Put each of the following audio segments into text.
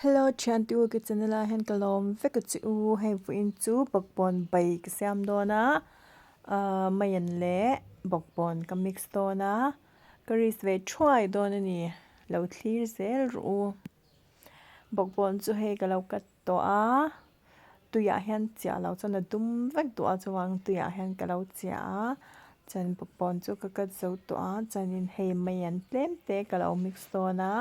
Hello thiante u ka channel ah hian ka lawm vek a che u hei vawiin chu bawkbawn bai ka siam dawn a ahh maian leh bawkbawn ka mix dawn a ka risk ve thuai dawn a ni lo thlir zel rawh u bawkbawn chu hei ka lo cut tawh a tuiah hian chiah loh chuan a dum vek duh a chuvang tuiah hian ka lo chiah a chuan bawkbawn chu ka cut zo tawh a chuanin hei maian tlem te ka lo mix dawn a.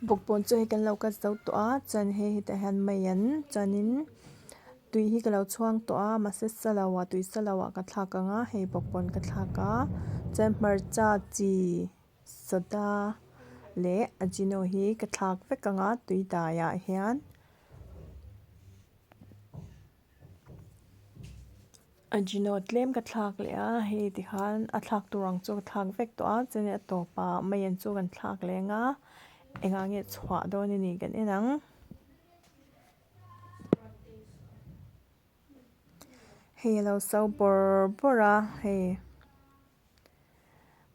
Bawkbawn chu hei kan lo cut zo tawh a chuan hei hetah hian maian chuanin tui hi ka lo chhuang tawh a mahse sa lo ah tui sa lo ah ka thlak ang a hei bawkbawn ka thlak a chuan hmarcha chi soda leh ajino hi ka thlak vek ang a tui dai ah hian. Ajino tlem ka thlak leh a hei tikhan a thlak tur ang chu ka thlak vek tawh a chuanin a tawpah maian chu kan thlak leh ang a engah nge chhuah dawn a ni kan en ang. Hei a lo so bawrh bawrh a hei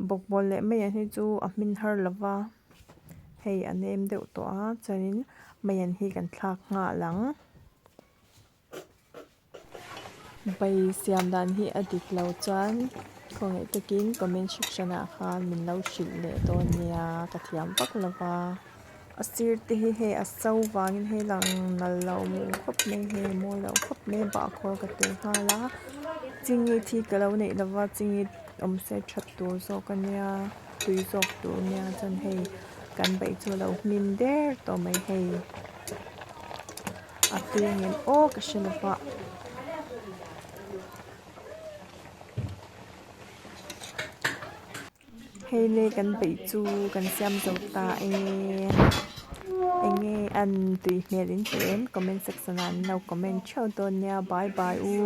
bawkbawn leh maian hi chu a hmin har lo va hei a nem deuh tawh a chuanin maian hi kan thlak nghal ang. Bai siam dan hi a dik lo chuan khawngaih takin comment section ah khan min lo hrilh leh dawn nia ka thiam vak lo va. A sir te hi hei a so vangin hei lang nal lo khawp mai hei mawi lo khawp mai bahkhawr ka tel nghal a chingit hi ka lo neih lo va chingit awm se that tur zawk a nia tui zawk tur a nia chuan hei kan beih chu a lo hmin der tawh mai hei. A tui ngem aw ka hre lo va. Hei le kan beih chu kan siam zo ta e. Enge an tui hmel in ti em comment section ah an lo comment theuh dawn nia bye bye u.